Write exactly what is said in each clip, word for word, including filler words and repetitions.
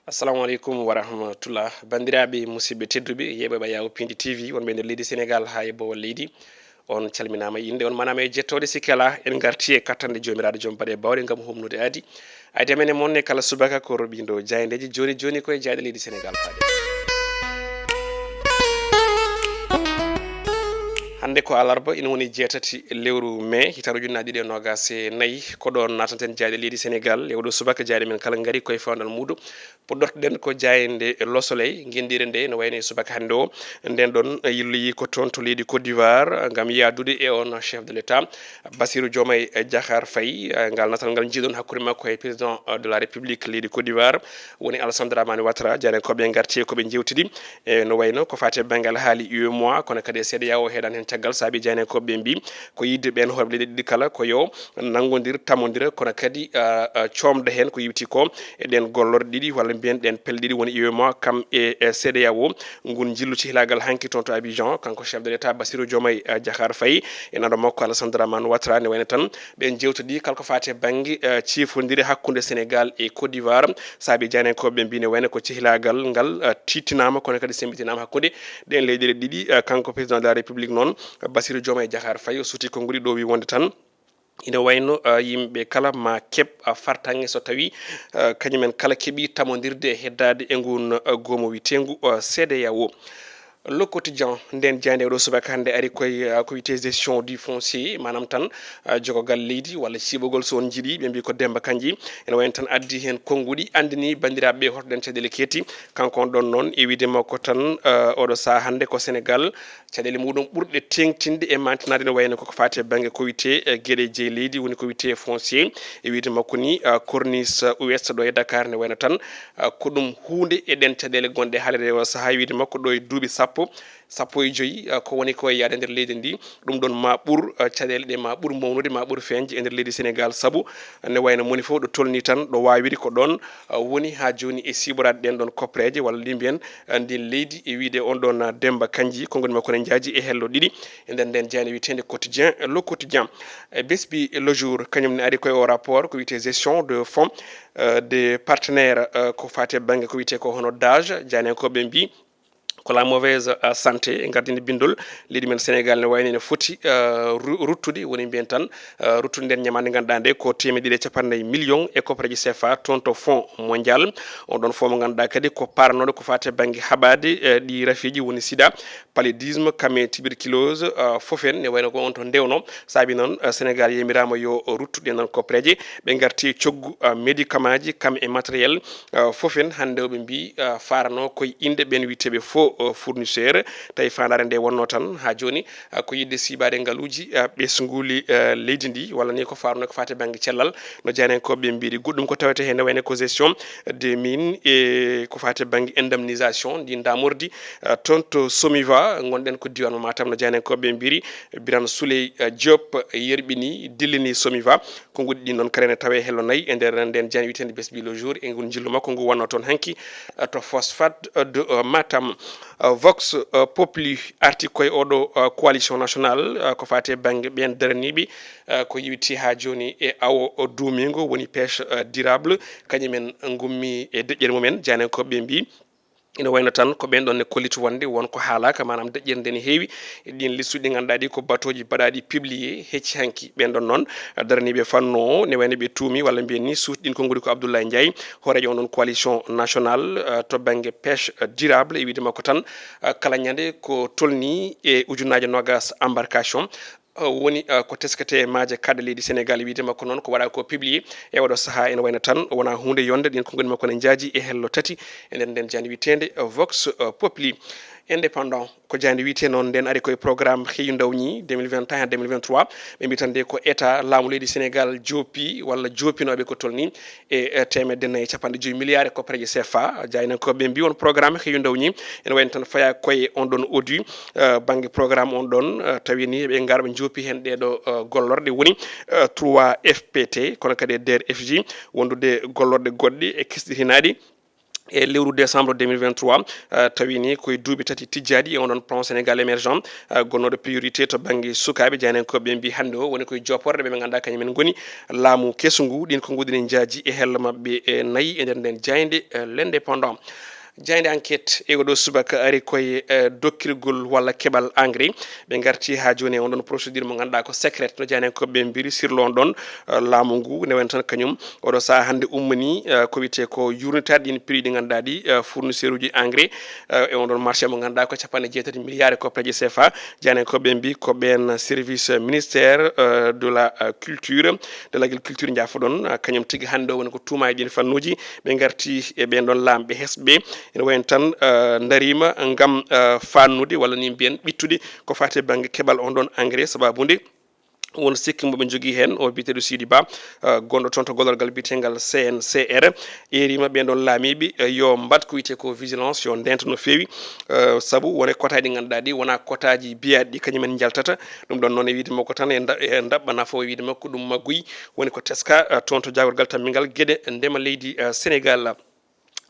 Assalamu aleykum wa rahmatullah. Banndiraaɓe, musidɓe tedduɓe, yeeɓooɓe Yawo Pindi T V, wonɓe nder leydi Senegaal haa e boowal leydi, on calminaama e innde, on manaama e jettooɗe. Sikke alaa, en ngarti e kattanɗe Joomiraaɗo Joom Baɗe Baawɗe ngam humnude aadi. Aadi amen e mon e kala subaka ko roɓindo jaayndeeji. Jooni jooni ko e jaayɗe leydi Senegaal paaɗen. Hannde ko alarba, ina woni jeetati lewru mee, hitaande ujunnaji ɗiɗi e noogas e nayi. Ko ɗoon natanten jaayɗe leydi Senegaal. E oɗo subaka jaayɗe men kala ngari koye fewndal muuɗum. Puɗɗortoɗen ko jaaynde Le Soleil, ngenndiire nde no wayno e subaka hannde o. Nden ɗon yilloyi ko toon to leydi Côte d'Ivoire ngam yahdude e on chef de l'État, Bassirou Diomaye Diakhar Faye. Eh, ngal natal ngal njiiɗon hakkunde makko e président, eh, de la République leydi Côte d'Ivoire, woni Alassane Dramane Ouattara. Jaayndiyankooɓe ngarti e ko ɓe njeewtidi, e no wayno ko faati e banngal haali U E M O A, kono kadi e C E D E A O heɗan heen caggal, saabi jaayndiyankooɓe ɓe mbi ko yiɗde ɓeen hoorɓe leyɗe ɗiɗi kala ko yo nanngondir, tamondira, kono kadi, ah, ah, coomda heen ko yowiti ko e ɗeen gollorɗe ɗiɗi, walla mbiyen ɗeen pelle ɗiɗi, woni U E M O A kam e, e C E D E A O. Ngun njillu cehilaagal hanki toon to Abidjan, kanko chef de l'État Bassirou Diomaye, ah, Diakhar Faye, e nano makko Alassane Dramane Ouattara. Ne wayno tan ɓe njeewtidi kala ko faati e bannge, ah, ciifondire hakkunde Senegaal e Côte d'Ivoire, saabi jaayndiyankooɓe ɓe mbi ne wayno ko cehilaagal ngal, ah, tiiɗtinaama, kono kadi semmbitinaama hakkunde ɗeen leyɗeele ɗiɗi. Ah, kanko président de la République noon, Bassirou Diomaye Diakhar Faye, o suuti konguɗi ɗo, wi wonde tan ina wayno, ah, yimɓe kala ma keɓ, ah, fartaŋŋe so tawi, ah, kañumen kala keɓi tamondirde e heddaade e ngun, ah, goomu wiyeteengu, ah, C E D E A O. Le Quotidien, nden jaaynde oɗo subaka hannde ari koye, ah, ko wiyetee gestion du foncier, maanaam tan, ah, jogogal leydi walla ciɓogol so on njiɗi, ɓe mbi ko Demba Kandji. Ene wayno tan addi heen konnguɗi, anndini banndiraaɓe ɓe hoto ɗeen caɗeele ketti. Kanko on ɗon noon, e wiide makko tan, ah, oɗo sahaa hannde ko Senegaal, caɗeele muɗum ɓurɗe teeŋtinde e maantinaade ne wayno koko faati e bannge ko wiyetee, eh, geɗe jeyi leydi, woni ko wiyetee foncier. E wiyde makko ni, ah, corniche, ah, ouest ɗo e Dakar ne wayno tan, ah, ko ɗum huunde e ɗeen caɗeele gonɗe haalirde e oo sahaa. E wiyde makko ɗo e duuɓi sappo, sappo e joyi, ah, ko woni ko e yahde nder leydi ndi, ɗum ɗon ma ɓur, ah, caɗeele ɗe ma ɓur mawnude, ma ɓur feeñde e nder leydi Senegaal, sabu ne wayno moni fof ɗo tolni tan, ɗo waawiri ko ɗoon, ah, woni haa jooni e siɓoraade ɗeen ɗoon koppereeje, walla ɗi mbiyen, ah, ndin leydi, e wiyde on ɗoon, ah, Demba Kandji, konngol makko ne njaaji e hello ɗiɗi e nder ndeen jaaynde wiyeteende Quotidien, Le Quotidien. E Besbi Le Jour, kañum ne ari koye o rapport ko wiyetee gestion de fonds, euh, des partenaires, euh, ko faati e bannge ko wiyetee ko hono dage, jaayndiyankooɓe mbi ko la mauvaise, euh, santé. E gardinde binndol, leydi men Senegaal ne wayno ene foti, euh, ru-, ruttude, woni mbiyen tan, euh, ruttude nden ñamaande ngannduɗaa nde ko teemedde ɗiɗi e capanɗe nayi million e koppareeje C F A toon to Fonds Mondial. On ɗon fonds mo ngannduɗaa kadi ko paranooɗo ko faati e bannge haɓaade, euh, ɗi rafiiji woni sida, paludisme, kam e tuberculose, euh, fof en ne wayno ko on to ndewno. Saabi noon, euh, Senegaal yamiraama yo ruttu ɗeen ɗoon koppareeje. Ɓe ngarti e coggu, euh, médicament ji, kam e matériel, euh, fof en hannde o ɓe mbi, euh, faranoo koye innde ɓeen wiyeteeɓe faux, euh, fournisseur. Tawi faandaare nde wonno tan haa jooni, euh, ko yiɗde siibaade ngaluuji, euh, ɓesnguuli, euh, leydi ndi, walla ni ko faranoo ko faati e bannge cellal, no jaayndiyankooɓe ɓe mbiiri. Goɗɗum ko tawetee heen ne wayno ko gestion des mines e ko faati e bannge indemnisation ndi ndamordi, euh, toon to Somiva, ngonɗen ko diiwaan mo Matam, no jaayndiyankooɓe ɓe mbiiri. Birane Souley, euh, Diop yerɓini, dillini Somiva. Konnguɗi ɗin noon kadi ne tawee hello nayi e nder ndeen jaaynde wiyeteende Besbi Le Jour e ngol njillu makko ngu wonnoo toon hanki, euh, to phosphate, euh, de, euh, Matam. Euh, Vox, euh, Populi arti koye oɗo, euh, coalition nationale, euh, ko faati e bannge ɓeen daraniiɓe, euh, ko yowiti haa jooni e awo duumiingo, woni pêche, euh, durable. Kañum en ngummi e deƴƴere mum en, jaayndiyankooɓe ɓe mbi ina wayno tan ko ɓeen ɗoon ne kolliti wonde won ko haalaaka, maanaam deƴƴere nde ne heewi e ɗiin listuuji ɗi ngannduɗaa ɗi ko batooji baɗaaɗi publié hecci hanki. Ɓeen ɗoon noon daraniiɓe fannu o ne wayno ɓe tuumi walla mbiyen ni suuti ɗin konnguɗi ko Abdoulaye Ndiaye, hooreejo on ɗoon coalition nationale, euh, to bannge pêche, euh, durable. E wiyde makko tan, euh, kala ñande ko tolni e ujunnaaje noogaas embarcation, euh, woni, euh, ko tesketee e maaje kaaɗɗe leydi Senegaal. E wiyde makko noon ko waɗaa ko publié e oɗo sahaa ene wayno tan wonaa huunde yonde. Ɗin konnguɗi makko ne njaaji e hello tati e nder ndeen jaaynde wiyeteende, euh, Vox, euh, Populi. Indépendant, ko jaaynde wiyetee noon nden ari koye programme Xëyu Ndaw ñi deux mille vingt et un deux mille vingt-trois. Ɓe mbi tan nde ko État, laamu leydi Senegaal joopi walla joopinooɓe ko tolni e, e teemedde nayi e capanɗe joyi milliards e koppareeje C F A. Jaayndiyankooɓe ɓe mbi on programme Xëyu Ndaw ñi ene wayno tan fayaa koye on ɗon ODU, euh, bannge programme on ɗon, euh, tawi ni ɓe ngar ɓe joopi heen ɗee ɗo, euh, gollorɗe woni, euh, trois F P T, kono kadi e D R F J, wondude gollorɗe goɗɗe e kesɗitinaaɗi. e lewru décembre deux mille vingt-trois, eh, tawi ni koye duuɓi tati tijjaaɗi e oɗon plan Sénégal émergent, eh, gonnooɗo priorité to bannge sukaaɓe. Jaaynankoɓe mbi hannde o woni koye jopporde ɓe, ɓe ngannduɗaa kañum en ngoni laamu kesu ngu. Ɗin ko nguɗini njaaji e hella maɓɓe, eh, nayi e nder nden jaaynde, eh, L'Indépendant. Jaaynde Enquête e oɗo subaka ari koye, eh, dokkirgol walla keɓal engrais. Ɓe ngarti haa jooni e on ɗon procédure mo ngannduɗaa ko secret, no jaaynankoɓe mbiri sirlo on ɗon, eh, laamu ngu. Nde woni tan kañum oɗo sahaa hannde ummani, eh, ko wiyetee ko yurnitaade ɗin prix ɗi ngannduɗaa ɗi, eh, fournisseur uji engrais, eh, e on ɗon marché mo ngannduɗaa ko capanɗe jeetati milliards e koppaji C F A. Jaaynankoɓe mbi ko ɓeen service ministère, eh, de la, eh, culture, de l'agriculture, njaafoɗon, eh, kañum tigi hannde o woni ko tuuma e ɗin fannuuji. Ɓe ngarti e ɓeen ɗon laamɓe hesɓe. Ene wayi tan, eh, ndariima ngam, eh, fannude walla ni mbiyen ɓittude ko faati e bannge keɓal on ɗon engrais, sababude won sikki mo ɓe njogii heen, o biyeteeɗo Sidi Ba, eh, gonɗo toon to gollorgal biyetengal C N C R, eeriima ɓeen ɗon laamiiɓe, eh, yo mbaɗ ko wiyetee ko vigilance, yo ndento no feewi, eh, sabu won e kotaaji ɗi ngannduɗaa ɗi wonaa kotaaji biyaaɗi ɗi kañum en njaltata. Ɗum ɗon noon e wiyde makko tan e nda-, e ndaɓɓa nafo, e wiyde makko ɗum magguy woni ko teska, eh, toon to jaagorgal tammingal geɗe ndema leydi, eh, Sénégal.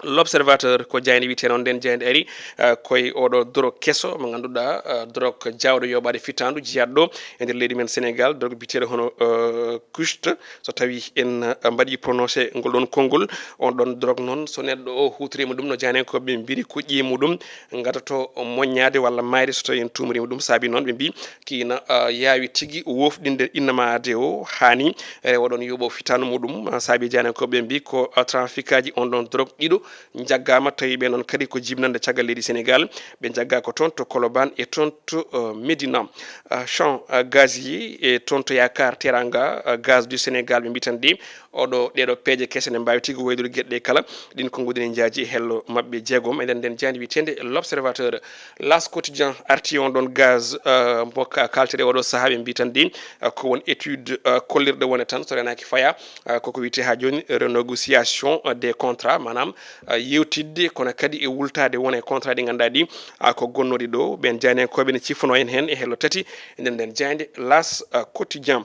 L'Observateur ko jaaynde wiyetee noon nden jaaynde ari, eh, koye oɗo drogue keso mo ngannduɗaa, eh, drogue jaawɗo yooɓaade fittaandu jiyaaɗo ɗo e nder leydi men Sénégal, drogue biyeteeɗo hono, eh, Kush. So tawi en, eh, mbaɗi prononcé ngol ɗon konngol, on ɗon drogue noon, so neɗɗo o huutoriima ɗum, no jaaynankoɓe mbiri ko ƴiye muɗum ngaddoto moññaade walla maayde so tawi en tuumoriima ɗum. Saabi noon ɓe mbi kiina, ah, yaawi tigi wofɗinde innama ade o haani rewa ɗon yoɓo fittaandu muɗum. Ah, saabi jaaynankoɓe mbi ko, ah, trafiquaji on ɗon drogue ɗiɗo njaggaama, tawi ɓe noon kadi ko jibnande caggal leydi Sénégal. Ɓe njagga ko toon to Colobane e toon to, eh, Médina. Ah, Champ, ah, gazier e toon to Yaakaar Teranga, ah, Gaz du Sénégal ɓe mbi tan de, oɗo, ɗeɗo peeje kese ne mbaawi tigi waylude geɗe ɗe kala. Ɗin ko nguɗini njaaji e hello maɓɓe jeegom e nder nden jaaynde wiyeteende L'Observateur. L'As Quotidien arti on ɗon gaz, eh, mo ka-, kaltere oɗo sahaa ɓe mbi tan de, eh, ko won étude, eh, kollirɗe wone tan so renaaki faya, eh, koko wiyetee haa jooni renégociation, eh, des contrats, maanaam, eh, yewtidde kono kadi e wultaade won e contrat ɗi ngannduɗaa ɗi, ah, ko gonnooɗi ɗo. Ɓeen jaaynankoɓe ne cifono en heen e hello tati e nder nden jaaynde L'As, eh, Quotidien.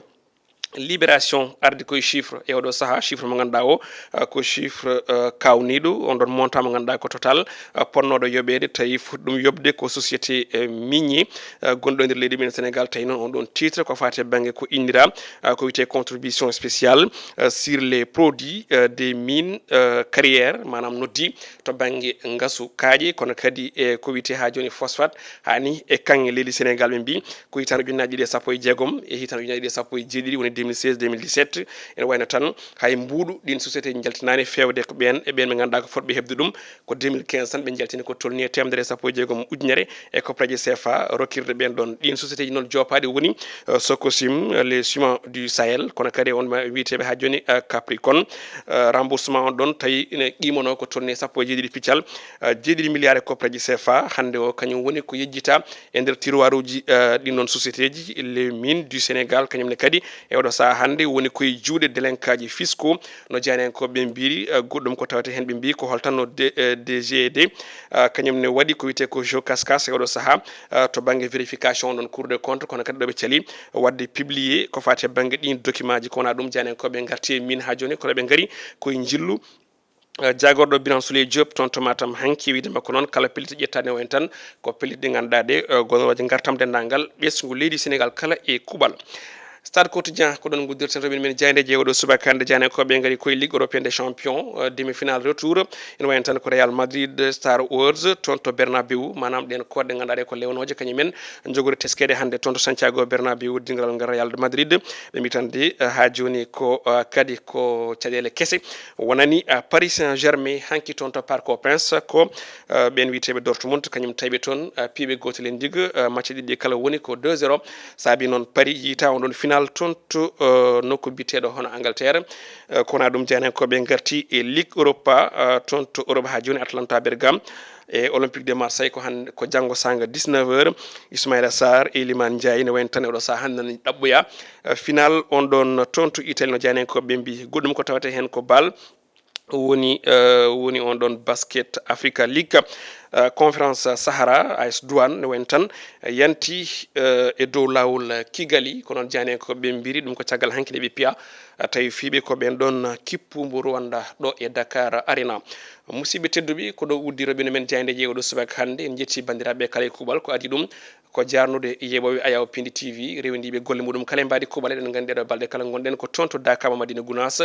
Libération ardi koye chiffre e oɗo sahaa, chiffre mo ngannduɗaa o, eh, ko chiffre, eh, kawniiɗo, on ɗon montant mo ngannduɗaa ko total, eh, ponnooɗo yoɓeede, tawi foti ɗum yoɓde ko société, eh, minier, eh, gonɗo e nder leydi men Sénégal, tawi noon on ɗon titre ko faati e bannge ko innira, eh, ko wiyetee contribution spéciale, eh, sur les produits, eh, des mines, eh, carrières, maanaam noddi to bannge ngasu kaaƴe, kono kadi e ko wiyetee haa jooni phosphate, haa ni e kaŋŋe leydi Sénégal, ɓe mbi ko hitaande ujunnaji ɗiɗi e sappo e jeegom e hitaande ujunnaji ɗiɗi e sappo e jeeɗiɗi, woni deux mille seize, deux mille dix-sept. Ene wayno tan hay mbuuɗu ɗin société ji njaltinaani feewde ko ɓeen e ɓeen ɓe ngannduɗaa ko fotɓe heɓde ɗum ko deux mille quinze tan ɓe njaltini ko tolni e teemedere e sappo e jeegom ujunere e koppaji C F A rokkirde ɓeen ɗon. Ɗin société ji noon joopaaɗi woni, eh, Socosim, eh, les Ciments du Sahel, kono kadi on ma wiyeteeɓe haa jooni, eh, Capricorne. Eh, remboursement on ɗon tawi ene qimano ko tolni e sappo e jeeɗiɗi piccal, eh, jeeɗiɗi milliards e koppaji C F A. Hannde o kañum woni ko yejjita e nder tiroiruji, eh, ɗin noon société ji, les Mines du Sénégal, kañum ne kadi e oɗo sahaa hannde woni koye juuɗe délinquantji fiscaux, no jaaynankoɓe mbiri, eh, goɗɗum ko tawete heen ɓe mbi ko holtanno D-, eh, D G D, eh, kañum ne waɗi ko wiyetee ko jeu cache-cache e oɗo sahaa, eh, to bannge vérification ɗon Cour des comptes, kono kadi ɗo ɓe cali waɗde publié ko faati e bannge ɗin documentji, ko wonaa ɗum jaaynankoɓe ngarti e min haa jooni, kono ɓe ngari koye njillu eh, jaagorɗo Birame Souleye Diop toon to Matam hanki, wiyde makko noon kala pellitte ƴettaade o en tan ko pellitte ɗe ngannduɗaa ɗe, eh, gonooje ngartam denndaangal ɓesngu leydi Sénégal kala e kuuɓal. Stade Quotidien ko ɗon nguddirten to min, min jaayndeeji e oɗo subaka hannde, jaaynankoɓe ngari koye Ligue Européenne des Champions, eh, demi-finale retour. Ene wayi tan ko Real Madrid Star Wars toon to Bernabeu, maanaam ɗen koɗɗe ngannduɗaa ɗe ko lewnooje kañum en njogori teskeede hannde toon to Santiago Bernabeu, dingiral ngal Real Madrid. Ɓe mbi tan de, eh, haa jooni ko, eh, kadi ko caɗeele kese wonani, eh, Paris Saint-Germain hanki toon to Parc aux Princes, ko, eh, ɓeen wiyeteeɓe Dortmund, kañum tawi toon, eh, piiɓe gootel en ndiga, eh, match ɗiɗi kala woni ko deux zéro. Saabi noon Paris yiyta on ɗon final toon to, eh, nokku biyeteeɗo hono Angleterre. Eh, ko wonaa ɗum, jaaynankoɓe ngarti e Ligue Europa, eh, toon to Europe haa jooni, Atalanta Bergame e Olympique de Marseille ko han-, ko janngo saanga dix-neuf heures. Ismaïla Sarr e Iliman Ndiaye ne wayi tan e oɗo sahaa hannde nani ɗaɓɓoya, eh, final on ɗon toon to Italie, no jaaynankoɓe mbi. Goɗɗum ko tawete heen ko bal woni, eh, woni on ɗon Basket Africa League. Conférence Sahara, A S Douane, ne wayi tan yanti e dow laawol Kigali. Ko noon jaayndiyankooɓe ɓe mbiri ɗum ko caggal hanki nde ɓe piya, tawi fiyɓe ko ɓeen ɗoon kippu mbo Rwanda ɗo e Dakar Arena. Musidɓe tedduɓe, ko ɗo uddirooɓe no men jaayndeeji e oɗo subaka hannde. En njetti banndiraaɓe kala e kuuɓal ko adii ɗum. Ko jaarnude yeɓooɓe Ayaw Pindi T V, rewndiiɓe golle muɗum kala e mbaadi kuuɓal. Eɗen nganndi ɗeɗo balɗe kala ngonɗen ko toon to Daka Mamadina Gunaas.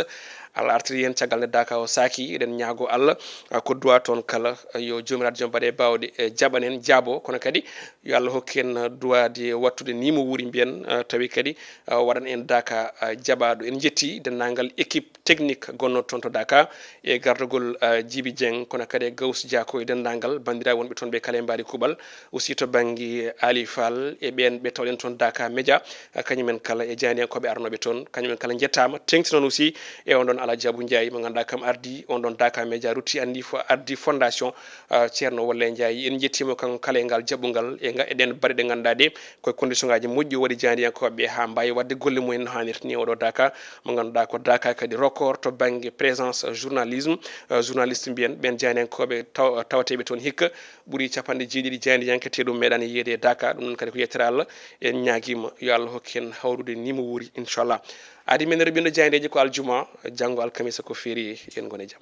Allah artiri en caggal nde Daka o saaki. Eɗen ñaago Allah, ah, ko duwa toon kala, ah, yo Joomiraaɗo Joom mbaɗe baawɗe, eh, jaɓan en, jaabo. Kono kadi yo Allah hokku en, ah, duwaade wattude ni mo wuuri mbiyen, ah, tawi kadi, ah, waɗan en Daka, ah, jaɓaaɗo. En njetti denndaangal équipe technique gonno toon to Daka e gardagol, ah, Jibi Dieng, kono kadi e Gaws Dia ko e denndaangal banndiraaɓe wonɓe toon ɓe kala e mbaadi kuuɓal. Aussi to bannge Ali Fall e ɓeen ɓe tawɗen toon Daka Média, ah, kañumen kala e jaayndiyankooɓe arnooɓe toon, kañumen kala njettaama. Teŋti noon aussi e on ɗoon Alhaji Abou Ndiaye mo ngannduɗaa kam ardi on ɗoon Daka Média, rutti anndi fo-, ardi fondation, ah, Ceerno Wolle Ndiaye. En njettiima kanko kala e ngal jaɓɓungal e nga-, e ɗeen baɗe ɗe ngannduɗaa ɗe. Koye condition ngaaji moƴƴi o waɗi jaayndiyankooɓe haa mbaawi waɗde golle mumen no haanirta ni. Oɗo Daka mo ngannduɗaa ko Daka kadi record to bannge présence journalisme, euh, journaliste mbiyen ɓeen jaayndiyankooɓe taw-, tawateeɓe toon hikka ɓuri capanɗe jeeɗiɗi jaayndiyanke te ɗum meeɗaani yiyeede e Daka. Ɗum noon kadi ko yettere Allah. En ñaagiima yo Allah hokku en hawrude ni mo wuuri inchallah. Adi men reɓindo jaayndeeji ko aljuma, janngo alkamisa ko férié. Yen ngon e jam.